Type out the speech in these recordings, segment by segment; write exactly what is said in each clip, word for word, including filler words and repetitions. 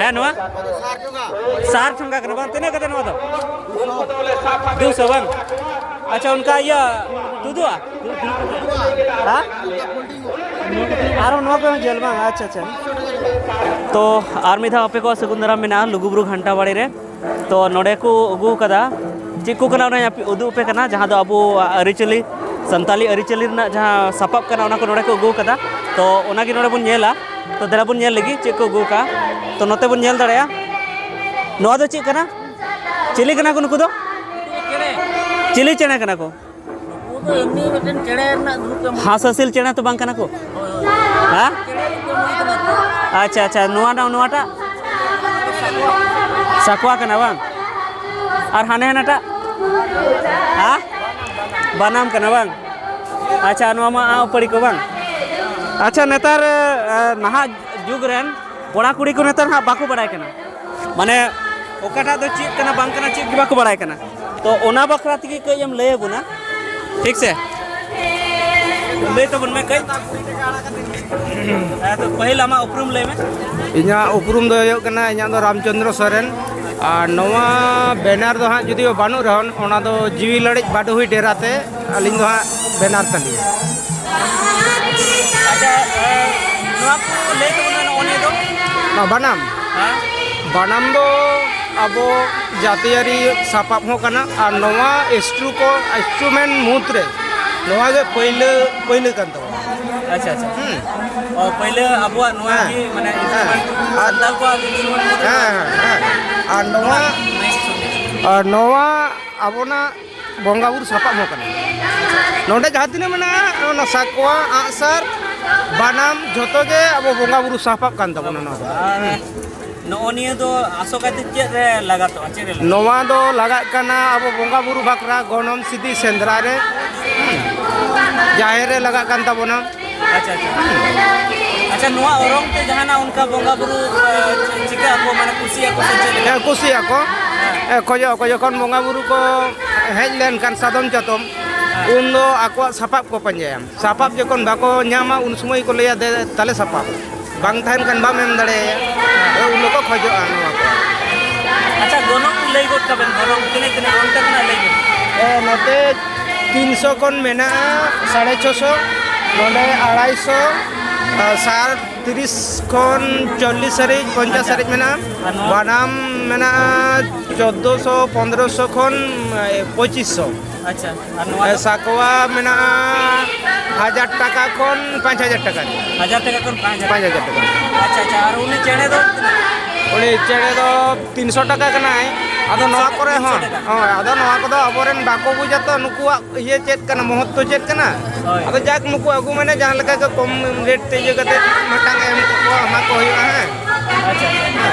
ᱦᱮᱸ, ᱱᱚᱣᱟ ᱥᱟᱨ ᱴᱷᱚᱸᱜᱟ ᱠᱟᱱᱟ ᱵᱟᱝ? ᱛᱤᱱᱟᱹᱜ ᱠᱟᱛᱮ ᱱᱚᱣᱟ ᱫᱚ? ᱫᱩᱥᱚ ᱵᱟᱝ? ᱟᱪᱪᱷᱟ, ᱚᱱᱠᱟ ᱤᱭᱟᱹ ᱛᱩᱫᱩᱜᱼᱟ? ᱦᱮᱸ? ᱟᱨᱚ ᱱᱚᱣᱟ ᱠᱚᱦᱚᱸ ᱡᱷᱟᱹᱞ ᱵᱟᱝ? ᱟᱪᱪᱷᱟ, ᱟᱪᱪᱷᱟ᱾ ᱛᱚ ᱟᱨ ᱢᱤᱫ ᱫᱷᱟᱣ ᱟᱯᱮ ᱠᱚᱣᱟᱜ ᱥᱟᱹᱜᱩᱱ ᱫᱟᱨᱟᱢ ᱢᱮᱱᱟᱜᱼᱟ ᱞᱩᱜᱩᱵᱩᱨᱩ ᱜᱷᱟᱱᱴᱟ ᱵᱟᱲᱮ ᱨᱮ᱾ ᱛᱚ ᱱᱚᱰᱮ ᱠᱚ ᱟᱹᱜᱩ ᱠᱟᱫᱟ, ᱪᱮᱫ ᱠᱚ ᱠᱟᱱᱟ ᱚᱱᱟᱧ ᱟᱯᱮ ᱩᱫᱩᱜ ᱟᱯᱮ ᱠᱟᱱᱟ, ᱡᱟᱦᱟᱸ ᱫᱚ ᱟᱵᱚ ᱟᱹᱨᱤᱪᱟᱹᱞᱤ, ᱥᱟᱱᱛᱟᱞᱤ ᱟᱹᱨᱤᱪᱟᱹᱞᱤ ᱨᱮᱱᱟᱜ ᱡᱟᱦᱟᱸ ᱥᱟᱯᱟᱵ ᱠᱟᱱᱟ ᱚᱱᱟ ᱠᱚ ᱱᱚᱰᱮ ᱠᱚ ᱟᱹᱜᱩ ᱠᱟᱫᱟ᱾ ᱛᱚ ᱚᱱᱟᱜᱮ ᱱᱚᱰᱮ ᱵᱚᱱ ᱧᱮᱞᱟ᱾ ᱛᱚ ᱫᱮᱞᱟ ᱵᱚᱱ ᱧᱮᱞ ᱞᱮᱜᱮ ᱪᱮᱫ ᱠᱚ ᱟᱹᱜᱩ ᱠᱟᱜᱼᱟ᱾ ᱛᱚ ᱱᱚᱛᱮ ᱵᱚᱱ ᱧᱮᱞ ᱫᱟᱲᱮᱭᱟᱜᱼᱟ, ᱱᱚᱣᱟ ᱫᱚ ᱪᱮᱫ ᱠᱟᱱᱟ? ᱪᱤᱞᱤ ᱠᱟᱱᱟ ᱠᱚ ᱱᱩᱠᱩ ᱫᱚ? ᱪᱤᱞᱤ ᱪᱮᱬᱮ ᱠᱟᱱᱟ ᱠᱚ? ᱱᱩᱠᱩ ᱫᱚ ᱮᱢᱱᱤ ᱢᱤᱫᱴᱮᱱ ᱪᱮᱬᱮ ᱨᱮᱱᱟᱜ ᱨᱩᱯ ᱮᱢ ᱦᱟᱸᱥ ᱦᱟᱹᱥᱤᱞ ᱪᱮᱬᱮ ᱛᱚ ᱵᱟᱝ ᱠᱟᱱᱟ ᱠᱚ? ᱦᱳᱭ, ᱦᱳᱭ᱾ ᱦᱮᱸ? ᱪᱮᱬᱮ ᱨᱩᱯ ᱮᱢ ᱦᱩᱭ ᱠᱟᱱᱟ᱾ ᱟᱪᱪᱷᱟ, ᱟᱪᱪᱷᱟ, ᱱᱚᱣᱟ ᱱᱚᱣᱟᱴᱟᱜ ᱥᱟᱠᱣᱟ ᱠᱟᱱᱟ ᱵᱟᱝ? ᱟᱨ ᱦᱟᱱᱮ ᱦᱟᱱᱟᱴᱟᱜ? ᱦᱮᱸ? ᱵᱟᱱᱟᱢ ᱠᱟᱱᱟ ᱵᱟᱝ? ᱟᱪᱪᱷᱟ, ᱱᱚᱣᱟ ᱢᱟ ᱟᱜ ᱩᱯᱟᱹᱲᱤ ᱠᱚ ᱵᱟᱝ? ᱟᱪᱪᱷᱟ, ᱱᱮᱛᱟᱨ ᱮ, ᱱᱟᱦᱟᱜ ᱡᱩᱜᱽ ᱨᱮᱱ ᱠᱚᱲᱟ ᱠᱩᱲᱤ ᱠᱚ ᱱᱮᱛᱟᱨ ᱦᱟᱸᱜ ᱵᱟᱠᱚ ᱵᱟᱲᱟᱭ ᱠᱟᱱᱟ, ᱢᱟᱱᱮ ᱚᱠᱟᱴᱟᱜ ᱫᱚ ᱪᱮᱫ ᱠᱟᱱᱟ ᱵᱟᱝ ᱠᱟᱱᱟ ᱪᱮᱫ ᱜᱮ ᱵᱟᱠᱚ ᱵᱟᱲᱟᱭ ᱠᱟᱱᱟ᱾ ᱛᱚ ᱚᱱᱟ ᱵᱟᱠᱷᱨᱟ ᱛᱮᱜᱮ ᱠᱟᱹᱡ ᱮᱢ ᱞᱟᱹᱭ ᱟᱵᱚᱱᱟ, ᱴᱷᱤᱠ ᱥᱮ? ᱞᱟᱹᱭ ᱛᱟᱵᱚᱱ ᱢᱮ ᱠᱟᱹᱡ᱾ ᱦᱮᱸ, ᱛᱚ ᱯᱟᱹᱦᱤᱞ ᱟᱢᱟᱜ ᱩᱯᱨᱩᱢ ᱞᱟᱹᱭ ᱢᱮ᱾ ᱤᱧᱟᱹᱜ ᱩᱯᱨᱩᱢ ᱫᱚ ᱦᱩᱭᱩᱜ ᱠᱟᱱᱟ, ᱤᱧᱟᱹᱜ ᱫᱚ ᱨᱟᱢᱪᱚᱸᱫᱽᱨᱚ ᱥᱚᱨᱮᱱ᱾ ᱟᱨ ᱱᱚᱣᱟ ᱵᱮᱱᱟᱨ ᱫᱚ ᱦᱟᱸᱜ ᱡᱩᱫᱤ ᱵᱟᱹᱱᱩᱜ ᱨᱮᱦᱚᱸ, ᱚᱱᱟ ᱫᱚ ᱡᱤᱣᱤ ᱞᱟᱹᱲᱤᱡ ᱵᱟᱰᱩᱦᱤ ᱰᱮᱨᱟ ᱛᱮ ᱟᱹᱞᱤᱧ ᱫᱚ ᱦᱟᱸᱜ ᱵᱮᱱᱟᱨ ᱛᱟᱹᱞᱤᱧ᱾ ᱟᱪᱪᱷᱟ, ᱮ, ᱱᱚᱣᱟ ᱠᱚ ᱞᱟᱹᱭ ᱛᱟᱵᱚᱱ ᱢᱮ, ᱱᱚᱜᱼᱚ ᱱᱤᱭᱟᱹ ᱫᱚ? ᱱᱚᱣᱟ ᱵᱟᱱᱟᱢ? ᱦᱮᱸ? ᱵᱟᱱᱟᱢ ᱫᱚ ᱟᱵᱚ ᱡᱟᱹᱛᱤᱭᱟᱹᱨᱤ ᱥᱟᱯᱟᱵ ᱦᱚᱸ ᱠᱟᱱᱟ, ᱟᱨ ᱱᱚᱣᱟ ᱤᱱᱥᱴᱨᱩ ᱠᱚ, ᱤᱱᱥᱴᱨᱩᱢᱮᱱᱴ ᱢᱩᱫᱽ ᱨᱮ ᱱᱚᱣᱟ ᱜᱮ ᱯᱟᱹᱭᱞᱟᱹ, ᱯᱟᱹᱭᱞᱟᱹ ᱠᱟᱱ ᱛᱟᱵᱚᱱᱟ᱾ ᱟᱪᱪᱷᱟ, ᱟᱪᱪᱷᱟ᱾ ᱦᱩᱸ᱾ ᱚ, ᱯᱟᱹᱭᱞᱟᱹ ᱟᱵᱚᱣᱟᱜ ᱱᱚᱣᱟ ᱦᱮᱸ᱾ ᱜᱮ, ᱢᱟᱱᱮ, ᱦᱮᱸ᱾ ᱤᱱᱥᱴᱨᱩᱢᱮᱱᱴ, ᱟᱨ ᱥᱟᱱᱛᱟᱲ ᱠᱚᱣᱟᱜ ᱤᱱᱥᱴᱨᱩᱢᱮᱱᱴ ᱢᱩᱫᱽ ᱨᱮ ᱦᱮᱸ, ᱱᱚᱣᱟ ᱦᱮᱸ, ᱦᱮᱸ᱾ ᱟᱨ ᱱᱚᱣᱟ, ᱱᱚᱣᱟ ᱟᱨ ᱱᱚᱣᱟ ᱟᱵᱚᱱᱟᱜ ᱵᱚᱸᱜᱟ ᱵᱩᱨᱩ ᱥᱟᱯᱟᱵ ᱦᱚᱸ ᱠᱟᱱᱟ᱾ ᱱᱚᱰᱮ ᱡᱟᱦᱟᱸ ᱛᱤᱱᱟᱹᱜ ᱢᱮᱱᱟᱜᱼᱟ, ᱚᱱᱟ ᱥᱟᱠᱣᱟ, ᱟᱜᱼᱥᱟᱨ, ᱵᱟᱱᱟᱢ, ᱡᱷᱚᱛᱚ ᱜᱮ ᱟᱵᱚ ᱵᱚᱸᱜᱟ ᱵᱩᱨᱩ ᱥᱟᱯᱟᱵ ᱠᱟᱱ ᱛᱟᱵᱚᱱᱟ ᱱᱚᱣᱟ ᱫᱚ᱾ ᱟᱨ ᱱᱚᱜᱼᱚ ᱱᱤᱭᱟᱹ ᱫᱚ ᱟᱥᱚᱠᱟᱭᱛᱮ ᱪᱮᱫ ᱨᱮ ᱞᱟᱜᱟᱛᱚᱜᱼᱟ? ᱪᱮᱫ ᱨᱮ ᱞᱟᱜᱟᱜᱼᱟ? ᱱᱚᱣᱟ ᱫᱚ ᱞᱟᱜᱟᱜ ᱠᱟᱱᱟ ᱟᱵᱚ ᱵᱚᱸᱜᱟ ᱵᱩᱨᱩ ᱵᱟᱠᱷᱨᱟ ᱜᱚᱱᱚᱝ ᱥᱤᱫᱤ ᱥᱮᱸᱫᱽᱨᱟ ᱨᱮ, ᱦᱩᱸ, ᱡᱟᱦᱮᱨ ᱨᱮ ᱞᱟᱜᱟᱜ ᱠᱟᱱ ᱛᱟᱵᱚᱱᱟ᱾ ᱟᱪᱪᱷᱟ, ᱟᱪᱪᱷᱟ᱾ ᱟᱪᱪᱷᱟ, ᱱᱚᱣᱟ ᱚᱨᱚᱝ ᱛᱮ ᱡᱟᱦᱟᱱᱟᱜ ᱚᱱᱠᱟ ᱵᱚᱸᱜᱟ ᱵᱩᱨᱩ, ᱮ, ᱪᱤᱠᱟᱹᱜ ᱟᱠᱚ, ᱢᱟᱱᱮ ᱠᱩᱥᱤᱜ ᱟᱠᱚ ᱥᱮ ᱪᱮᱫ ᱞᱮᱠᱟ? ᱦᱮᱸ, ᱠᱩᱥᱤᱜ ᱟᱠᱚ᱾ ᱦᱮᱸ᱾ ᱮ, ᱠᱷᱚᱡᱚᱜ ᱟᱠᱚ, ᱡᱚᱠᱷᱚᱱ ᱵᱚᱸᱜᱟ ᱵᱩᱨᱩ ᱠᱚ ᱦᱮᱡ ᱞᱮᱱᱠᱷᱟᱱ ᱥᱟᱫᱚᱢ ᱪᱟᱛᱚᱢ, ᱦᱮᱸ᱾ ᱩᱱ ᱫᱚ ᱟᱠᱚᱣᱟᱜ ᱥᱟᱯᱟᱵ ᱠᱚ ᱯᱟᱸᱡᱟᱭᱟ᱾ ᱥᱟᱯᱟᱵ ᱡᱚᱠᱷᱚᱱ ᱵᱟᱠᱚ ᱧᱟᱢᱟ, ᱩᱱ ᱥᱚᱢᱚᱭ ᱠᱚ ᱞᱟᱹᱭᱟ, "ᱫᱮ, ᱛᱟᱞᱮ ᱥᱟᱯᱟᱵ᱾" ᱵᱟᱝ ᱛᱟᱦᱮᱱ ᱠᱷᱟᱱ ᱵᱟᱢ ᱮᱢ ᱫᱟᱲᱮᱭᱟᱭᱟ᱾ ᱦᱮᱸ᱾ ᱩᱱ ᱫᱚᱠᱚ ᱠᱷᱚᱡᱚᱜᱼᱟ ᱱᱚᱣᱟ ᱠᱚ᱾ ᱟᱪᱪᱷᱟ, ᱜᱚᱱᱚᱝ ᱞᱟᱹᱭ ᱜᱚᱫ ᱠᱟᱵᱮᱱ, ᱜᱚᱱᱚᱝ ᱛᱤᱱᱟᱹᱜ, ᱛᱤᱱᱟᱹᱜ ᱚᱱᱛᱮ ᱠᱷᱚᱱᱟᱜ ᱞᱟᱹᱭ ᱵᱮᱱ᱾ ᱮ, ᱱᱚᱛᱮ ᱛᱤᱱᱥᱚ ᱠᱷᱚᱱ ᱢᱮᱱᱟᱜᱼᱟ ᱥᱟᱲᱮ ᱪᱷᱚᱥᱚ, ᱱᱚᱰᱮ ᱟᱲᱟᱭᱥᱚ, ᱟᱨ ᱥᱟᱨ ᱛᱤᱨᱤᱥ ᱠᱷᱚᱱ ᱪᱚᱞᱞᱤᱥ ᱦᱟᱹᱨᱤᱡ, ᱯᱚᱧᱪᱟᱥ ᱟᱪᱪᱷᱟ᱾ ᱦᱟᱹᱨᱤᱡ ᱢᱮᱱᱟᱜᱼᱟ᱾ ᱟᱨ ᱱᱚᱣᱟ? ᱵᱟᱱᱟᱢ ᱢᱮᱱᱟᱜᱼᱟ ᱪᱳᱫᱽᱫᱳᱥᱚ, ᱯᱚᱱᱫᱽᱨᱚᱥᱚ ᱠᱷᱚᱱ, ᱮ, ᱯᱚᱸᱪᱤᱥ ᱥᱚ᱾ ᱟᱪᱪᱷᱟ, ᱟᱨ ᱱᱚᱣᱟ ᱮ, ᱫᱚ? ᱥᱟᱠᱣᱟ ᱢᱮᱱᱟᱜᱼᱟ ᱦᱟᱡᱟᱨ ᱴᱟᱠᱟ ᱠᱷᱚᱱ ᱯᱟᱸᱪ ᱦᱟᱡᱟᱨ ᱴᱟᱠᱟ᱾ ᱦᱟᱡᱟᱨ ᱴᱟᱠᱟ ᱠᱷᱚᱱ ᱯᱟᱸᱪ ᱦᱟᱡᱟᱨ? ᱯᱟᱸᱪ ᱦᱟᱡᱟᱨ ᱴᱟᱠᱟ᱾ ᱟᱪᱪᱷᱟ, ᱟᱪᱪᱷᱟ, ᱟᱨ ᱩᱱᱤ ᱪᱮᱬᱮ ᱫᱚ ᱛᱤᱱᱟᱹᱜ? ᱩᱱᱤ ᱪᱮᱬᱮ ᱫᱚ ᱛᱤᱱᱥᱚ ᱴᱟᱠᱟ ᱠᱟᱱᱟᱭ᱾ ᱟᱫᱚ ᱛᱤᱱᱥᱚ ᱱᱚᱣᱟ ᱴᱟᱠᱟ, ᱠᱚᱨᱮ ᱛᱤᱱᱥᱚ ᱦᱚᱸ, ᱴᱟᱠᱟ᱾ ᱦᱳᱭ, ᱟᱫᱚ ᱱᱚᱣᱟ ᱠᱚᱫᱚ ᱟᱵᱚᱨᱮᱱ ᱵᱟᱠᱚ ᱵᱩᱡᱟ ᱛᱚ, ᱱᱩᱠᱩᱣᱟᱜ ᱤᱭᱟᱹ ᱪᱮᱫ ᱠᱟᱱᱟ, ᱢᱚᱦᱚᱛᱛᱚ ᱪᱮᱫ ᱠᱟᱱᱟ? ᱦᱳᱭ᱾ ᱟᱫᱚ ᱡᱟᱠ, ᱱᱩᱠᱩ ᱟᱹᱜᱩ ᱢᱟᱱᱮ ᱡᱟᱦᱟᱸ ᱞᱮᱠᱟ ᱜᱮ ᱠᱚᱢ ᱨᱮᱴ ᱛᱮ ᱤᱭᱟᱹ ᱠᱟᱛᱮ ᱢᱤᱫᱴᱟᱝ ᱮᱢ ᱠᱚ, ᱮᱢᱟ ᱠᱚ ᱦᱩᱭᱩᱜᱼᱟ, ᱦᱮᱸ᱾ ᱟᱪᱪᱷᱟ, ᱟᱪᱪᱷᱟ᱾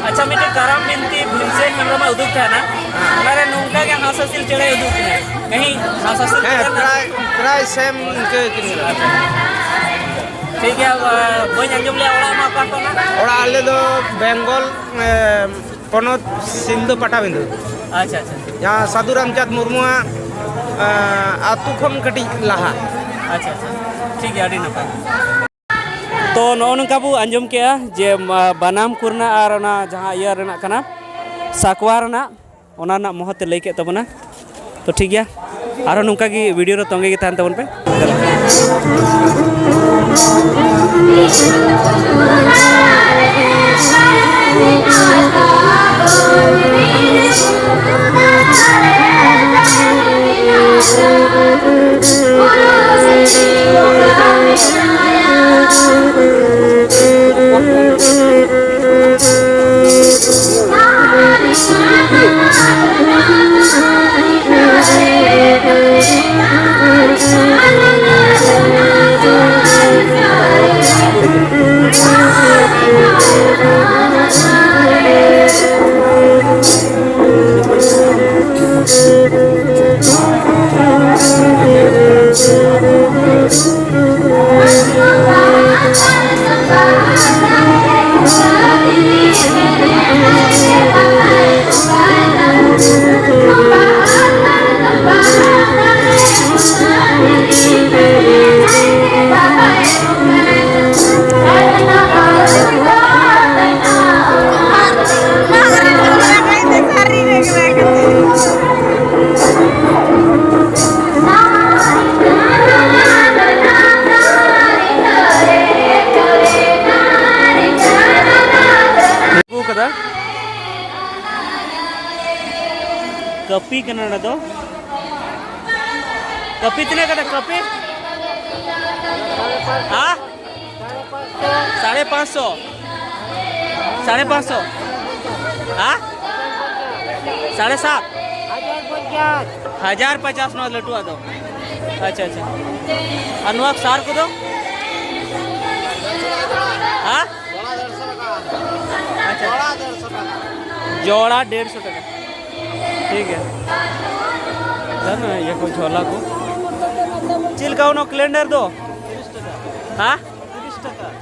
ᱟᱪᱪᱷᱟ, ᱢᱤᱫᱴᱮᱱ ᱠᱟᱨᱟᱢ ᱵᱤᱱᱛᱤ ᱵᱷᱤᱢᱥᱮᱱ ᱦᱮᱢᱵᱨᱚᱢ ᱮ ᱩᱫᱩᱜ ᱛᱟᱦᱮᱱᱟ, ᱦᱮᱸ᱾ ᱚᱱᱟᱨᱮ ᱱᱚᱝᱠᱟ ᱜᱮ ᱦᱟᱸᱥ ᱦᱟᱹᱥᱤᱞ ᱪᱮᱬᱮ ᱩᱫᱩᱜ ᱠᱤᱱᱟᱹ᱾ ᱠᱟᱹᱦᱤ ᱦᱟᱸᱥ ᱦᱟᱹᱥᱤᱞ ᱦᱮᱸ, ᱪᱮᱬᱮ ᱨᱮᱱᱟᱜ ᱯᱨᱟᱭ, ᱯᱨᱟᱭ ᱥᱮᱢ ᱤᱱᱠᱟᱹ ᱜᱮ ᱧᱮᱞᱚᱜᱼᱟ᱾ ᱴᱷᱤᱠ ᱜᱮᱭᱟ, ᱵᱟᱹᱧ ᱟᱸᱡᱚᱢ ᱞᱮᱜᱼᱟ, ᱚᱲᱟᱜ ᱢᱟ ᱚᱠᱟ ᱠᱷᱚᱱᱟᱜ? ᱚᱲᱟᱜ ᱟᱞᱮ ᱫᱚ ᱵᱮᱝᱜᱚᱞ, ᱮ, ᱯᱚᱱᱚᱛ ᱥᱤᱞᱫᱟᱹ ᱯᱟᱴᱟᱵᱤᱸᱫᱷᱟᱹ᱾ ᱟᱪᱪᱷᱟ, ᱟᱪᱪᱷᱟ᱾ ᱡᱟᱦᱟᱸ ᱥᱟᱹᱫᱷᱩ ᱨᱟᱢᱪᱟᱸᱫᱽ ᱢᱩᱨᱢᱩᱣᱟᱜ, ᱮ, ᱟᱹᱛᱩ ᱠᱷᱚᱱ ᱠᱟᱹᱴᱤᱡ ᱞᱟᱦᱟ᱾ ᱟᱪᱪᱷᱟ, ᱟᱪᱪᱷᱟ, ᱴᱷᱤᱠ ᱜᱮᱭᱟ, ᱟᱹᱰᱤ ᱱᱟᱯᱟᱭ᱾ ᱛᱚ, ᱱᱚᱜᱼᱚ ᱱᱚᱝᱠᱟ ᱵᱚ ᱟᱸᱡᱚᱢ ᱠᱮᱜᱼᱟ ᱡᱮ, ᱢᱟ, ᱵᱟᱱᱟᱢ ᱠᱚᱨᱮᱱᱟᱜ ᱟᱨ ᱚᱱᱟ ᱡᱟᱦᱟᱸ ᱤᱭᱟᱹ ᱨᱮᱱᱟᱜ ᱠᱟᱱᱟ, ᱥᱟᱠᱣᱟ ᱨᱮᱱᱟᱜ, ᱚᱱᱟ ᱨᱮᱱᱟᱜ ᱢᱚᱦᱚᱛ ᱮ ᱞᱟᱹᱭ ᱠᱮᱫ ᱛᱟᱵᱚᱱᱟ᱾ ᱛᱚ, ᱴᱷᱤᱠ ᱜᱮᱭᱟ, ᱟᱨᱦᱚᱸ ᱱᱚᱝᱠᱟ ᱜᱮ ᱵᱷᱤᱰᱤᱭᱳ ᱨᱮ ᱛᱚᱸᱜᱮ ᱜᱮ ᱛᱟᱦᱮᱱ ᱛᱟᱵᱚᱱ ᱯᱮ᱾ ᱠᱟᱹᱯᱤ ᱠᱟᱱᱟ ᱱᱚᱰᱮ ᱫᱚ᱾ ᱠᱟᱹᱯᱤ ᱛᱤᱱᱟᱹᱜ ᱠᱟᱛᱮ ᱠᱟᱹᱯᱤ? ᱦᱟ? ᱥᱟᱲᱮ ᱯᱟᱸᱪᱥᱚ᱾ ᱥᱟᱲᱮ ᱯᱟᱸᱪᱥᱚ᱾ ᱦᱟ? ᱥᱟᱲᱮ ᱥᱟᱛ᱾ ᱦᱟᱡᱟᱨ ᱯᱚᱧᱪᱟᱥ ᱱᱚᱣᱟ ᱞᱟᱹᱴᱩᱣᱟᱜ ᱫᱚ᱾ ᱟᱪᱪᱷᱟ, ᱟᱪᱪᱷᱟ᱾ ᱟᱨ ᱱᱚᱣᱟ ᱥᱟᱨ ᱠᱚᱫᱚ? ᱦᱟ? ᱟᱪᱪᱷᱟ᱾ ᱡᱚᱲᱟ ᱰᱮᱲᱥᱚ ᱴᱟᱠᱟ᱾ ᱴᱷᱤᱠ ᱜᱮᱭᱟ᱾ ᱫᱟᱢ ᱤᱭᱟᱹ ᱠᱚ, ᱡᱷᱚᱞᱟ ᱠᱚ᱾ ᱪᱮᱫ ᱞᱮᱠᱟ ᱚᱱᱟ ᱠᱮᱞᱮᱱᱰᱟᱨ ᱫᱚ? ᱦᱟ?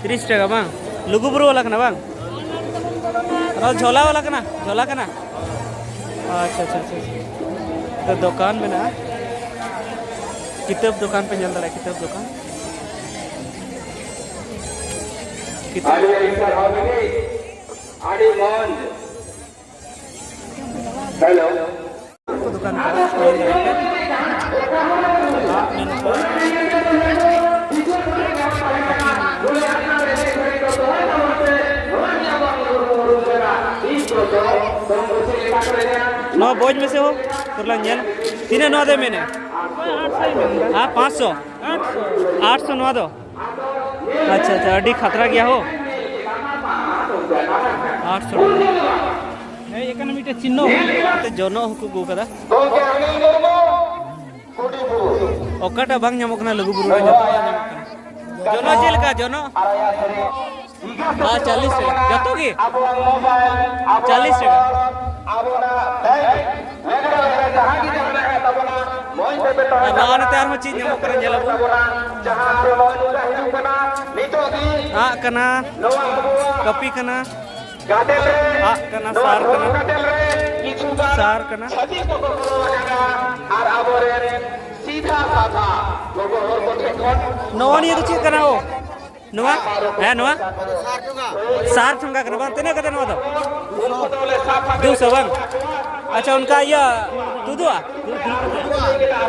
ᱛᱤᱨᱤᱥ ᱴᱟᱠᱟ ᱵᱟᱝ? ᱞᱩᱜᱩᱵᱩᱨᱩ ᱵᱟᱞᱟ ᱠᱟᱱᱟ ᱵᱟᱝ? ᱚᱱᱟ ᱡᱷᱚᱞᱟ ᱵᱟᱞᱟ ᱠᱟᱱᱟ? ᱡᱷᱚᱞᱟ ᱠᱟᱱᱟ? ᱟᱪᱪᱷᱟ, ᱟᱪᱪᱷᱟ, ᱟᱪᱪᱷᱟ, ᱟᱪᱪᱷᱟ᱾ ᱛᱚ, ᱫᱚᱠᱟᱱ ᱢᱮᱱᱟᱜᱼᱟ᱾ ᱠᱤᱛᱟᱹᱵ ᱫᱚᱠᱟᱱ ᱯᱮ ᱧᱮᱞ ᱫᱟᱲᱮᱭᱟᱜᱼᱟ, ᱠᱤᱛᱟᱹᱵ ᱫᱚᱠᱟᱱ᱾ ᱠᱤᱛᱟᱹᱵ᱾ ᱟᱹᱰᱤ ᱥᱟᱨᱦᱟᱣ ᱞᱟᱹᱜᱤᱫ, ᱟᱹᱰᱤ ᱢᱚᱡᱽ᱾ ᱦᱮᱞᱳ᱾ ᱠᱚ ᱫᱚᱠᱟᱱ ᱠᱟᱱᱟ᱾ ᱱᱚᱣᱟ ᱵᱚᱡᱽ ᱢᱮᱥᱮ ᱦᱳ, ᱛᱚᱨᱞᱟᱧ ᱧᱮᱞ᱾ ᱛᱤᱱᱟᱹᱜ ᱱᱚᱣᱟ ᱫᱚᱭ ᱢᱮᱱᱮᱫ? ᱦᱮᱸ, ᱯᱟᱸᱪᱥᱚ᱾ ᱟᱴᱥᱚ ᱱᱚᱣᱟ ᱫᱚ? ᱟᱪᱪᱷᱟ, ᱟᱪᱪᱷᱟ, ᱟᱹᱰᱤ ᱠᱷᱟᱛᱨᱟ ᱜᱮᱭᱟ ᱦᱳ᱾ ᱟᱴᱥᱚ ᱴᱟᱠᱟ᱾ ᱦᱮᱡ ᱟᱠᱟᱱᱟ ᱢᱤᱫᱴᱮᱡ ᱪᱤᱱᱱᱚ᱾ ᱱᱚᱛᱮ ᱡᱚᱱᱚᱜ ᱦᱚᱸᱠᱚ ᱟᱹᱜᱩ ᱠᱟᱫᱟ᱾ ᱚᱠᱟᱴᱟᱜ ᱵᱟᱝ ᱧᱟᱢᱚᱜ ᱠᱟᱱᱟ ᱞᱩᱜᱩᱵᱩᱨᱩ ᱨᱮ? ᱡᱚᱛᱚᱣᱟᱜ ᱧᱟᱢᱚᱜ ᱠᱟᱱᱟ᱾ ᱡᱚᱱᱚᱜ ᱪᱮᱫ ᱞᱮᱠᱟ ᱡᱚᱱᱚᱜ? ᱟᱨ ᱪᱟᱞᱤᱥ ᱴᱟᱠᱟ ᱡᱚᱛᱚ ᱜᱮ? ᱪᱟᱞᱤᱥ ᱴᱟᱠᱟ᱾ ᱟᱨ ᱱᱚᱣᱟ ᱱᱚᱛᱮ ᱟᱨᱦᱚᱸ ᱪᱮᱫ ᱧᱟᱢᱚᱜ ᱠᱟᱱᱟ ᱧᱮᱞ ᱟᱵᱚᱱ᱾ ᱟᱜ ᱠᱟᱱᱟ, ᱠᱟᱹᱯᱤ ᱠᱟᱱᱟ, ᱟᱜ ᱠᱟᱱᱟ, ᱥᱟᱨ ᱠᱟᱱᱟ, ᱥᱟᱨ ᱠᱟᱱᱟ᱾ ᱱᱚᱜᱼᱚ ᱱᱤᱭᱟᱹ ᱫᱚ ᱪᱮᱫ ᱠᱟᱱᱟ ᱦᱳ? ᱱᱚᱣᱟ? ᱦᱮᱸ, ᱱᱚᱣᱟ ᱥᱟᱨ ᱴᱷᱚᱸᱜᱟ ᱠᱟᱱᱟ ᱵᱟᱝ? ᱛᱤᱱᱟᱹᱜ ᱠᱟᱛᱮ ᱱᱚᱣᱟ ᱫᱚ? ᱫᱩᱥᱚ ᱵᱟᱝ? ᱟᱪᱪᱷᱟ, ᱚᱱᱠᱟ ᱤᱭᱟᱹ ᱛᱩᱫᱩᱜᱼᱟ?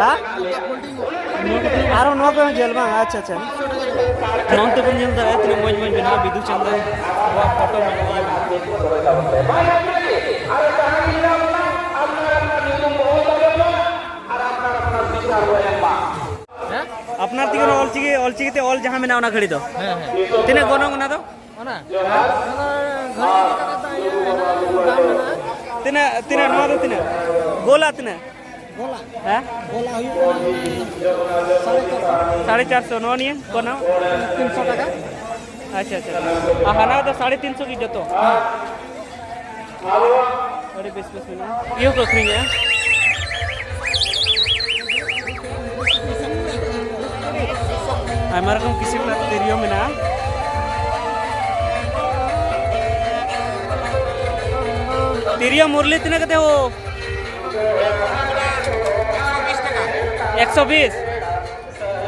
ᱦᱮᱸ? ᱟᱨᱚ ᱱᱚᱣᱟ ᱠᱚ ᱡᱮᱞ ᱵᱟᱝ? ᱟᱪᱪᱷᱟ, ᱟᱪᱪᱷᱟ᱾ ᱱᱚᱱᱛᱮ ᱵᱚᱱ ᱧᱮᱞ ᱫᱟᱲᱮᱭᱟᱜᱼᱟ ᱛᱤᱱᱟᱹᱜ ᱢᱚᱡᱽ ᱢᱚᱡᱽ ᱵᱮᱱᱟᱣᱟ ᱵᱤᱫᱩ ᱪᱟᱸᱫᱟᱱ ᱠᱚᱣᱟᱜ ᱯᱷᱳᱴᱳ ᱢᱮᱱᱟᱜᱼᱟ᱾ ᱟᱯᱱᱟᱨ ᱛᱮᱜᱮ ᱚᱱᱟ ᱚᱞᱪᱤᱠᱤ, ᱚᱞᱪᱤᱠᱤ ᱛᱮ ᱚᱞ ᱡᱟᱦᱟᱸ ᱢᱮᱱᱟᱜᱼᱟ, ᱚᱱᱟ ᱜᱷᱟᱹᱲᱤ ᱫᱚ? ᱦᱮᱸ, ᱦᱮᱸ᱾ ᱛᱤᱱᱟᱹᱜ ᱜᱚᱱᱚᱝ ᱚᱱᱟ ᱫᱚ? ᱚᱱᱟ? ᱚᱱᱟ ᱜᱷᱟᱹᱲᱤ ᱤᱫᱤ ᱠᱟᱛᱮ ᱫᱚ ᱤᱭᱟᱹ ᱢᱮᱱᱟᱜᱼᱟ, ᱫᱟᱢ ᱢᱮᱱᱟᱜᱼᱟ᱾ ᱛᱤᱱᱟᱹᱜ, ᱛᱤᱱᱟᱹᱜ, ᱱᱚᱣᱟ ᱫᱚ ᱛᱤᱱᱟᱹᱜ? ᱜᱳᱞᱟ ᱛᱤᱱᱟᱹᱜ? ᱜᱳᱞᱟ? ᱦᱮᱸ? ᱜᱳᱞᱟ ᱦᱩᱭᱩᱜ ᱠᱟᱱᱟ ᱥᱟᱲᱮ ᱪᱟᱨᱥᱚ᱾ ᱥᱟᱲᱮ ᱪᱟᱨᱥᱚ, ᱱᱚᱣᱟ ᱱᱤᱭᱟᱹ ᱠᱚᱱᱚ? ᱛᱤᱱᱥᱚ ᱴᱟᱠᱟ᱾ ᱟᱪᱪᱷᱟ, ᱟᱪᱪᱷᱟ᱾ ᱟᱨ ᱦᱟᱱᱟ ᱫᱚ ᱥᱟᱲᱮ ᱛᱤᱱᱥᱚ ᱜᱮ ᱡᱚᱛᱚ? ᱦᱮᱸ᱾ ᱟᱹᱰᱤ ᱵᱮᱥ ᱵᱮᱥ ᱢᱮᱱᱟᱜᱼᱟ᱾ ᱤᱭᱟᱹ ᱠᱚ ᱟᱹᱠᱷᱨᱤᱧᱮᱜᱼᱟ᱾ ᱟᱭᱢᱟ ᱨᱚᱠᱚᱢ ᱠᱤᱥᱤᱢ ᱨᱮᱱᱟᱜ ᱛᱤᱨᱭᱳ ᱢᱮᱱᱟᱜᱼᱟ᱾ ᱛᱤᱨᱭᱳ ᱢᱩᱨᱞᱤ ᱛᱤᱱᱟᱹᱜ ᱠᱟᱛᱮ ᱦᱳ? ᱮᱠᱥᱚ ᱵᱤᱥ᱾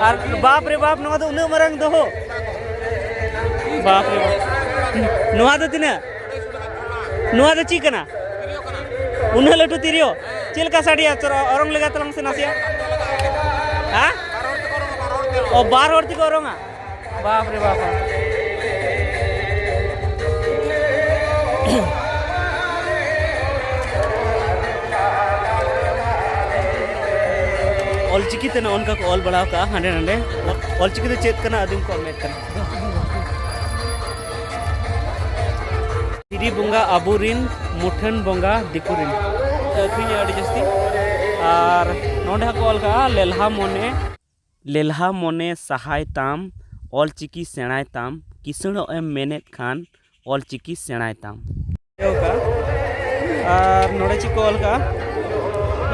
ᱟᱨ ᱵᱟᱯ ᱨᱮ ᱵᱟᱯ, ᱱᱚᱣᱟ ᱫᱚ ᱩᱱᱟᱹᱜ ᱢᱟᱨᱟᱝ ᱫᱚᱦᱚ᱾ ᱵᱟᱯ ᱨᱮ ᱵᱟᱯ᱾ ᱱᱚᱣᱟ ᱫᱚ ᱛᱤᱱᱟᱹᱜ? ᱱᱚᱣᱟ ᱫᱚ ᱪᱮᱫ ᱠᱟᱱᱟ? ᱩᱱᱟᱹᱜ ᱞᱟᱹᱴᱩ ᱛᱤᱨᱭᱳ? ᱪᱮᱫ ᱞᱮᱠᱟ ᱥᱟᱰᱮᱭᱟ? ᱛᱷᱚᱲᱟ ᱚᱨᱚᱝ ᱞᱮᱜᱟ ᱛᱟᱞᱟᱝ ᱥᱮ ᱱᱟᱥᱮᱭᱟᱜ᱾ ᱦᱮᱸ? ᱚ, ᱵᱟᱨ ᱦᱚᱲ ᱛᱮᱠᱚ ᱚᱨᱚᱝᱟ? ᱵᱟᱯ ᱨᱮ ᱵᱟᱯ᱾ ᱚᱞᱪᱤᱠᱤ ᱛᱮ ᱱᱚᱜᱼᱚ ᱱᱚᱝᱠᱟ ᱠᱚ ᱚᱞ ᱵᱟᱲᱟ ᱟᱠᱟᱜᱼᱟ ᱦᱟᱸᱰᱮ ᱱᱟᱰᱮ᱾ ᱚᱞᱪᱤᱠᱤ ᱫᱚ ᱪᱮᱫ ᱠᱟᱱᱟ? ᱟᱹᱫᱤᱢ ᱠᱚᱣᱟᱜ ᱢᱮᱫ ᱠᱟᱱᱟ᱾ ᱫᱷᱤᱨᱤ ᱵᱚᱸᱜᱟ ᱟᱵᱚᱨᱤᱱ, ᱢᱩᱴᱷᱟᱹᱱ ᱵᱚᱸᱜᱟ ᱫᱤᱠᱩᱨᱤᱱ᱾ ᱟᱹᱠᱷᱨᱤᱧᱟ ᱟᱹᱰᱤ ᱡᱟᱹᱥᱛᱤ᱾ ᱟᱨ ᱱᱚᱰᱮ ᱦᱚᱸᱠᱚ ᱚᱞ ᱠᱟᱜᱼᱟ, ᱞᱮᱞᱦᱟ ᱢᱚᱱᱮ, ᱞᱮᱞᱦᱟ ᱢᱚᱱᱮ ᱥᱟᱦᱟᱭ ᱛᱟᱢ, ᱚᱞᱪᱤᱠᱤ ᱥᱮᱬᱟᱭ ᱛᱟᱢ, ᱠᱤᱥᱟᱹᱬᱚᱜ ᱮᱢ ᱢᱮᱱᱮᱫ ᱠᱷᱟᱱ, ᱚᱞᱪᱤᱠᱤ ᱥᱮᱬᱟᱭ ᱛᱟᱢ᱾ ᱟᱨ ᱱᱚᱰᱮ ᱪᱮᱫ ᱠᱚ ᱚᱞ ᱠᱟᱜᱼᱟ?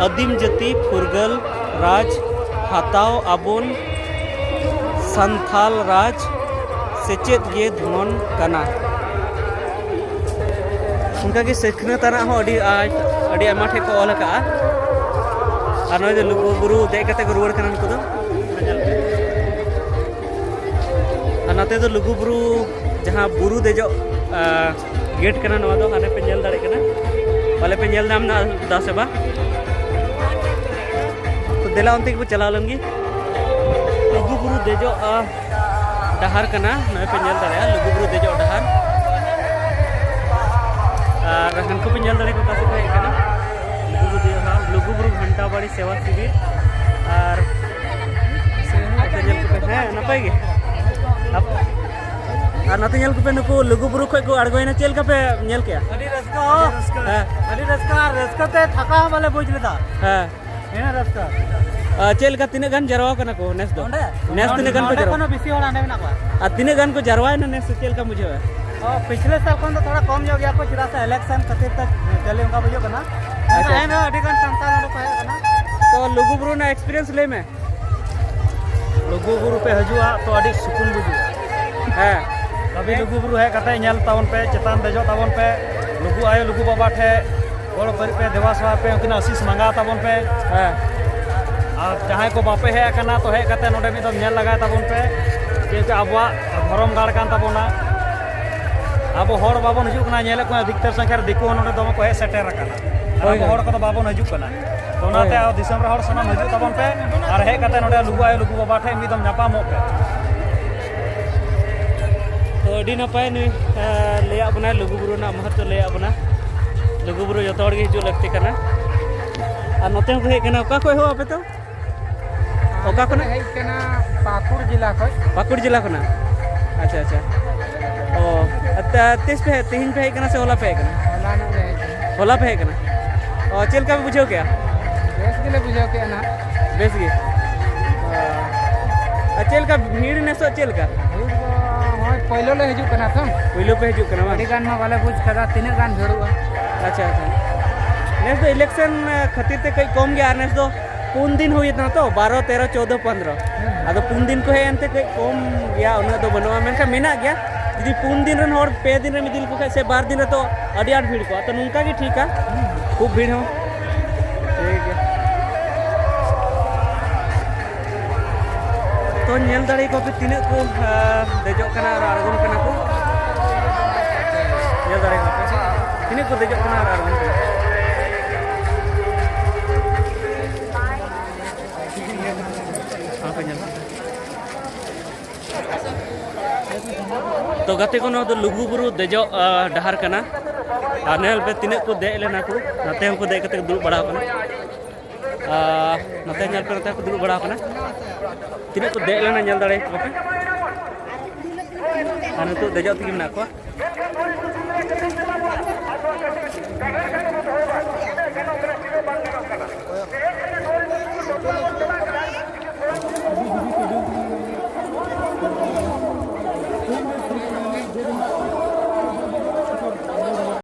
ᱟᱹᱫᱤᱢ ᱡᱟᱹᱛᱤ ᱯᱷᱩᱨᱜᱟᱹᱞ ᱨᱟᱡᱽ ᱦᱟᱛᱟᱣ ᱟᱵᱚᱱ, ᱥᱟᱱᱛᱷᱟᱞ ᱨᱟᱡᱽ ᱥᱮᱪᱮᱫ ᱜᱮ ᱫᱷᱚᱱ ᱠᱟᱱᱟ᱾ ᱚᱱᱠᱟᱜᱮ ᱥᱤᱠᱷᱱᱟᱹᱛ ᱟᱱᱟᱜ ᱦᱚᱸ ᱟᱹᱰᱤ ᱟᱸᱴ, ᱟᱹᱰᱤ ᱟᱭᱢᱟ ᱴᱷᱮᱡ ᱠᱚ ᱚᱞ ᱟᱠᱟᱜᱼᱟ᱾ ᱟᱨ ᱱᱚᱜᱼᱚᱭ ᱡᱮ ᱞᱩᱜᱩ ᱵᱩᱨᱩ ᱫᱮᱡ ᱠᱟᱛᱮ ᱠᱚ ᱨᱩᱣᱟᱹᱲ ᱠᱟᱱᱟ ᱱᱩᱠᱩ ᱫᱚ᱾ ᱟᱨ ᱱᱚᱛᱮ ᱫᱚ ᱞᱩᱜᱩ ᱵᱩᱨᱩ ᱡᱟᱦᱟᱸ ᱵᱩᱨᱩ ᱫᱮᱡᱚᱜ, ᱟ, ᱜᱮᱴ ᱠᱟᱱᱟ ᱱᱚᱣᱟ ᱫᱚ, ᱦᱟᱱᱮ ᱯᱮ ᱧᱮᱞ ᱫᱟᱲᱮᱭᱟᱜ ᱠᱟᱱᱟ, ᱯᱟᱞᱮ ᱯᱮ ᱧᱮᱞ ᱧᱟᱢ ᱮᱫᱟ ᱥᱮ ᱵᱟᱝ? ᱛᱚ ᱫᱮᱞᱟ ᱚᱱᱛᱮ ᱜᱮᱵᱚ ᱪᱟᱞᱟᱣ ᱞᱮᱱ ᱜᱮ᱾ ᱞᱩᱜᱩ ᱵᱩᱨᱩ ᱫᱮᱡᱚᱜ, ᱟ, ᱰᱟᱦᱟᱨ ᱠᱟᱱᱟ, ᱱᱚᱜᱼᱚᱭ ᱯᱮ ᱧᱮᱞ ᱫᱟᱲᱮᱭᱟᱜᱼᱟ ᱞᱩᱜᱩ ᱵᱩᱨᱩ ᱫᱮᱡᱚᱜ ᱰᱟᱦᱟᱨ᱾ ᱟᱨ ᱦᱟᱱᱠᱩ ᱯᱮ ᱧᱮᱞ ᱫᱟᱲᱮᱭᱟᱠᱚ ᱚᱠᱟ ᱥᱮᱫ ᱠᱚ ᱦᱮᱡ ᱟᱠᱟᱱᱟ, ᱞᱩᱜᱩ ᱵᱩᱨᱩ ᱫᱮᱡᱚᱜ ᱰᱟᱦᱟᱨ, ᱞᱩᱜᱩ ᱵᱩᱨᱩ ᱜᱷᱟᱱᱴᱟ ᱵᱟᱲᱤ ᱥᱮᱵᱟ ᱥᱤᱵᱤᱨ᱾ ᱟᱨ ᱱᱚᱛᱮ ᱧᱮᱞ ᱠᱚᱯᱮ, ᱦᱮᱸ, ᱱᱟᱯᱟᱭ ᱜᱮ᱾ ᱟᱯ-, ᱟᱨ ᱱᱚᱛᱮ ᱧᱮᱞ ᱠᱚᱯᱮ, ᱱᱩᱠᱩ ᱞᱩᱜᱩ ᱵᱩᱨᱩ ᱠᱷᱚᱡ ᱠᱚ ᱟᱬᱜᱚᱭᱮᱱᱟ᱾ ᱪᱮᱫ ᱞᱮᱠᱟ ᱯᱮ ᱧᱮᱞ ᱠᱮᱜᱼᱟ? ᱟᱹᱰᱤ ᱨᱟᱹᱥᱠᱟᱹ᱾ ᱦᱮᱸ᱾ ᱟᱹᱰᱤ ᱨᱟᱹᱥᱠᱟᱹ, ᱟᱨ ᱨᱟᱹᱥᱠᱟᱹ ᱛᱮ ᱛᱷᱟᱠᱟ ᱦᱚᱸ ᱵᱟᱞᱮ ᱵᱩᱡᱽ ᱞᱮᱫᱟ᱾ ᱦᱮᱸ᱾ ᱤᱱᱟᱹ ᱨᱟᱹᱥᱠᱟᱹ᱾ ᱟᱨ ᱪᱮᱫ ᱞᱮᱠᱟ, ᱛᱤᱱᱟᱹᱜ ᱜᱟᱱ ᱡᱟᱨᱣᱟ ᱠᱟᱱᱟ ᱠᱚ ᱱᱮᱥ ᱫᱚ? ᱚᱸᱰᱮ? ᱱᱮᱥ ᱛᱤᱱᱟᱹᱜ ᱜᱟᱱ ᱠᱚ ᱱᱚᱸᱰᱮ ᱡᱟᱨᱣᱟ? ᱠᱷᱚᱱ ᱦᱚᱸ ᱵᱮᱥᱤ ᱦᱚᱲ ᱦᱟᱸᱰᱮ ᱢᱮᱱᱟᱜ ᱠᱚᱣᱟ᱾ ᱟᱨ ᱛᱤᱱᱟᱹᱜ ᱜᱟᱱ ᱠᱚ ᱡᱟᱨᱣᱟᱭᱮᱱᱟ ᱱᱮᱥ, ᱪᱮᱫ ᱞᱮᱠᱟᱢ ᱵᱩᱡᱷᱟᱹᱣᱟ? ᱚ, ᱯᱤᱪᱷᱞᱮ ᱥᱟᱞ ᱠᱷᱚᱱ ᱫᱚ ᱛᱷᱚᱲᱟ ᱠᱚᱢ ᱧᱚᱜ ᱜᱮᱭᱟ ᱠᱚ, ᱪᱮᱫᱟᱜ ᱥᱮ election ᱠᱷᱟᱹᱛᱤᱨ ᱛᱮ ᱡᱟᱹᱞᱤ ᱚᱱᱠᱟ ᱵᱩᱡᱷᱟᱹᱜ ᱠᱟᱱᱟ᱾ ᱟᱪᱪᱷᱟ᱾ ᱮᱱ ᱨᱮᱦᱚᱸ ᱟᱹᱰᱤ ᱜᱟᱱ ᱥᱟᱱᱛᱟᱲ ᱱᱚᱰᱮ ᱠᱚ ᱦᱮᱡ ᱟᱠᱟᱱᱟ᱾ ᱛᱚ, ᱞᱩᱜᱩ ᱵᱩᱨᱩ ᱨᱮᱱᱟᱜ experience ᱞᱟᱹᱭ ᱢᱮ᱾ ᱞᱩᱜᱩ ᱵᱩᱨᱩ ᱯᱮ ᱦᱤᱡᱩᱜᱼᱟ ᱛᱚ ᱟᱹᱰᱤ ᱥᱩᱠᱩᱱ ᱵᱩᱡᱩᱜᱼᱟ᱾ ᱦᱮᱸ᱾ ᱠᱟᱹᱵᱷᱤ ᱞᱩᱜᱩ ᱵᱩᱨᱩ ᱦᱮᱡ ᱠᱟᱛᱮ ᱧᱮᱞ ᱛᱟᱵᱚᱱ ᱯᱮ, ᱪᱮᱛᱟᱱ ᱫᱮᱡᱚᱜ ᱛᱟᱵᱚᱱ ᱯᱮ, ᱞᱩᱜᱩ ᱟᱭᱳ ᱞᱩᱜᱩ ᱵᱟᱵᱟ ᱴᱷᱮᱡ ᱜᱚᱲ ᱯᱟᱹᱨᱤ ᱯᱮ, ᱫᱮᱵᱟ ᱥᱮᱵᱟ ᱯᱮ, ᱩᱱᱠᱤᱱᱟᱜ ᱟᱥᱤᱥ ᱢᱟᱸᱜᱟᱣ ᱛᱟᱵᱚᱱ ᱯᱮ᱾ ᱦᱮᱸ᱾ ᱟᱨ ᱡᱟᱦᱟᱸᱭ ᱠᱚ ᱵᱟᱯᱮ ᱦᱮᱡ ᱟᱠᱟᱱᱟ ᱛᱚ ᱦᱮᱡ ᱠᱟᱛᱮ ᱱᱚᱰᱮ ᱢᱤᱫ ᱫᱚᱢ ᱧᱮᱞ ᱞᱟᱜᱟᱭ ᱛᱟᱵᱚᱱ ᱯᱮ, ᱡᱮᱦᱮᱛᱩ ᱟᱵᱚᱣᱟᱜ ᱫᱷᱚᱨᱚᱢ ᱜᱟᱲ ᱠᱟᱱ ᱛᱟᱵᱚᱱᱟ᱾ ᱟᱵᱚ ᱦᱚᱲ ᱵᱟᱵᱚᱱ ᱦᱤᱡᱩᱜ ᱠᱟᱱᱟ, ᱧᱮᱞᱮᱫ ᱠᱚᱣᱟ ᱚᱫᱷᱤᱠᱛᱚᱨ ᱥᱚᱝᱠᱷᱟ ᱨᱮ ᱫᱤᱠᱩ ᱦᱚᱸ ᱱᱚᱰᱮ ᱫᱚᱢᱮ ᱠᱚ ᱦᱮᱡ ᱥᱮᱴᱮᱨ ᱟᱠᱟᱱᱟ᱾ ᱟᱨ ᱦᱳᱭ, ᱟᱵᱚ ᱦᱳᱭ᱾ ᱦᱚᱲ ᱠᱚᱫᱚ ᱵᱟᱵᱚᱱ ᱦᱤᱡᱩᱜ ᱠᱟᱱᱟ᱾ ᱛᱚ ᱦᱳᱭ᱾ ᱚᱱᱟᱛᱮ ᱟᱵᱚ ᱫᱤᱥᱚᱢ ᱨᱮ ᱦᱚᱲ ᱥᱟᱱᱟᱢ ᱦᱤᱡᱩᱜ ᱛᱟᱵᱚᱱ ᱯᱮ ᱟᱨ ᱦᱮᱡ ᱠᱟᱛᱮ ᱱᱚᱰᱮ ᱞᱩᱜᱩ ᱟᱭᱳ ᱞᱩᱜᱩ ᱵᱟᱵᱟ ᱴᱷᱮᱱ ᱢᱤᱫ ᱫᱚᱢ ᱧᱟᱯᱟᱢᱚᱜ ᱯᱮ᱾ ᱛᱚ ᱟᱹᱰᱤ ᱱᱟᱯᱟᱭ ᱱᱩᱭ, ᱮᱸ, ᱞᱟᱹᱭᱟᱫ ᱵᱚᱱᱟᱭ, ᱞᱩᱜᱩ ᱵᱩᱨᱩ ᱨᱮᱱᱟᱜ ᱢᱚᱦᱚᱛᱛᱚ ᱞᱟᱹᱭᱟᱫ ᱵᱚᱱᱟ᱾ ᱞᱩᱜᱩ ᱵᱩᱨᱩ ᱡᱚᱛᱚ ᱦᱚᱲ ᱜᱮ ᱦᱤᱡᱩᱜ ᱞᱟᱹᱠᱛᱤ ᱠᱟᱱᱟ᱾ ᱟᱨ ᱱᱚᱛᱮ ᱦᱚᱸᱠᱚ ᱦᱮᱡ ᱠᱟᱱᱟ᱾ ᱚᱠᱟ ᱠᱷᱚᱡ ᱦᱚᱸ ᱟᱯᱮ ᱫᱚ? ᱚᱠᱟ ᱟᱞᱮ ᱫᱚᱞᱮ ᱠᱷᱚᱱᱟᱜ? ᱦᱮᱡ ᱠᱟᱱᱟ ᱯᱟᱹᱠᱩᱲ ᱡᱮᱞᱟ ᱠᱷᱚᱡ᱾ ᱯᱟᱹᱠᱩᱲ ᱡᱮᱞᱟ ᱠᱷᱚᱱᱟᱜ? ᱟᱪᱪᱷᱟ, ᱟᱪᱪᱷᱟ᱾ ᱚ, ᱟᱪᱪᱷᱟ, ᱛᱤᱥ ᱯᱮ ᱦᱮᱡ, ᱛᱮᱦᱮᱧ ᱯᱮ ᱦᱮᱡ ᱠᱟᱱᱟ ᱥᱮ ᱦᱚᱞᱟ ᱯᱮ ᱦᱮᱡ ᱠᱟᱱᱟ? ᱦᱚᱞᱟ ᱧᱚᱜ ᱞᱮ ᱦᱮᱡ ᱠᱟᱱᱟ᱾ ᱦᱚᱞᱟ ᱯᱮ ᱦᱮᱡ ᱠᱟᱱᱟ? ᱚ, ᱪᱮᱫ ᱞᱮᱠᱟ ᱯᱮ ᱵᱩᱡᱷᱟᱹᱣ ᱠᱮᱜᱼᱟ? ᱵᱮᱥ ᱜᱮᱞᱮ ᱵᱩᱡᱷᱟᱹᱣ ᱠᱮᱜᱼᱟ ᱱᱟᱦᱟᱜ᱾ ᱵᱮᱥ ᱜᱮ? ᱚ᱾ ᱟᱨ ᱪᱮᱫ ᱞᱮᱠᱟ ᱵᱷᱤᱲ ᱱᱮᱥᱚᱜ ᱪᱮᱫ ᱞᱮᱠᱟ? ᱵᱷᱤᱲ ᱫᱚ ᱱᱚᱜᱼᱚᱭ ᱯᱳᱭᱞᱳ ᱞᱮ ᱦᱤᱡᱩᱜ ᱠᱟᱱᱟ ᱛᱚ᱾ ᱯᱳᱭᱞᱳ ᱯᱮ ᱦᱤᱡᱩᱜ ᱠᱟᱱᱟ ᱵᱟᱝ? ᱟᱹᱰᱤ ᱜᱟᱱ ᱢᱟ ᱵᱟᱞᱮ ᱵᱩᱡᱽ ᱠᱟᱫᱟ ᱛᱤᱱᱟᱹᱜ ᱜᱟᱱ ᱵᱷᱤᱲᱚᱜᱼᱟ᱾ ᱟᱪᱪᱷᱟ, ᱟᱪᱪᱷᱟ᱾ ᱱᱮᱥ ᱫᱚ election ᱠᱷᱟᱹᱛᱤᱨ ᱛᱮ ᱠᱟᱹᱡ ᱠᱚᱢ ᱜᱮᱭᱟ, ᱟᱨ ᱱᱮᱥ ᱫᱚ ᱯᱩᱱ ᱫᱤᱱ ᱦᱩᱭ ᱮᱱᱟ ᱛᱚ, ᱵᱟᱨᱚ, ᱛᱮᱨᱚ, ᱪᱳᱫᱽᱫᱚ, ᱯᱚᱱᱫᱽᱨᱚ᱾ ᱦᱮᱸ᱾ ᱟᱫᱚ ᱯᱩᱱ ᱫᱤᱱ ᱠᱚ ᱦᱮᱡ ᱮᱱᱛᱮ ᱠᱟᱹᱡ ᱠᱚᱢ ᱜᱮᱭᱟ, ᱩᱱᱟᱹᱜ ᱫᱚ ᱵᱟᱹᱱᱩᱜᱼᱟ, ᱢᱮᱱᱠᱷᱟᱱ ᱢᱮᱱᱟᱜ ᱜᱮᱭᱟ᱾ ᱡᱩᱫᱤ ᱯᱩᱱ ᱫᱤᱱ ᱨᱮᱱ ᱦᱚᱲ ᱯᱮ ᱫᱤᱱ ᱨᱮᱢ ᱤᱫᱤ ᱞᱮᱠᱚ ᱠᱷᱟᱡ ᱥᱮ ᱵᱟᱨ ᱫᱤᱱ ᱨᱮ, ᱛᱚ ᱟᱹᱰᱤ ᱟᱸᱴ ᱵᱷᱤᱲ ᱠᱚᱜᱼᱟ᱾ ᱛᱚ ᱱᱚᱝᱠᱟ ᱜᱮ ᱴᱷᱤᱠᱟ, ᱠᱷᱩᱵ ᱵᱷᱤᱲ ᱦᱚᱸ᱾ ᱴᱷᱤᱠ ᱜᱮᱭᱟ᱾ ᱛᱚ ᱧᱮᱞ ᱫᱟᱲᱮ ᱠᱚᱣᱟ ᱯᱮ ᱛᱤᱱᱟᱹᱜ ᱠᱚ, ᱟᱸ, ᱫᱮᱡᱚᱜ ᱠᱟᱱᱟ ᱟᱨ ᱟᱬᱜᱚᱱ ᱠᱟᱱᱟ ᱠᱚ᱾ ᱧᱮᱞ ᱫᱟᱲᱮ ᱠᱚᱣᱟ ᱯᱮ ᱛᱤᱱᱟᱹᱜ ᱠᱚ ᱫᱮᱡᱚᱜ ᱠᱟᱱᱟ ᱟᱨ ᱟᱬᱜᱚᱱ ᱠᱟᱱᱟ ᱠᱚ᱾ ᱟᱯᱮ ᱧᱮᱞ ᱯᱮ᱾ ᱛᱚ ᱜᱟᱛᱮ ᱠᱚ, ᱱᱚᱣᱟ ᱫᱚ ᱞᱩᱜᱩ ᱵᱩᱨᱩ ᱫᱮᱡᱚᱜ, ᱟ, ᱰᱟᱦᱟᱨ ᱠᱟᱱᱟ᱾ ᱟᱨ ᱧᱮᱞ ᱯᱮ ᱛᱤᱱᱟᱹᱜ ᱠᱚ ᱫᱮᱡ ᱞᱮᱱᱟ ᱠᱚ, ᱱᱟᱛᱮ ᱦᱚᱸᱠᱚ ᱫᱮᱡ ᱠᱟᱛᱮ ᱠᱚ ᱫᱩᱲᱩᱵ ᱵᱟᱲᱟ ᱟᱠᱟᱱᱟ᱾ ᱟᱨ ᱱᱚᱛᱮ ᱧᱮᱞ ᱯᱮ, ᱱᱚᱛᱮ ᱠᱚ ᱫᱩᱲᱩᱵ ᱵᱟᱲᱟ ᱟᱠᱟᱱᱟ᱾ ᱛᱤᱱᱟᱹᱜ ᱠᱚ ᱫᱮᱡ ᱞᱮᱱᱟ ᱧᱮᱞ ᱫᱟᱲᱮᱭᱟᱠᱚ ᱯᱮ᱾ ᱟᱨ ᱱᱤᱛᱚᱜ ᱫᱮᱡᱚᱜ ᱛᱮᱜᱮ ᱢᱮᱱᱟᱜ ᱠᱚᱣᱟ᱾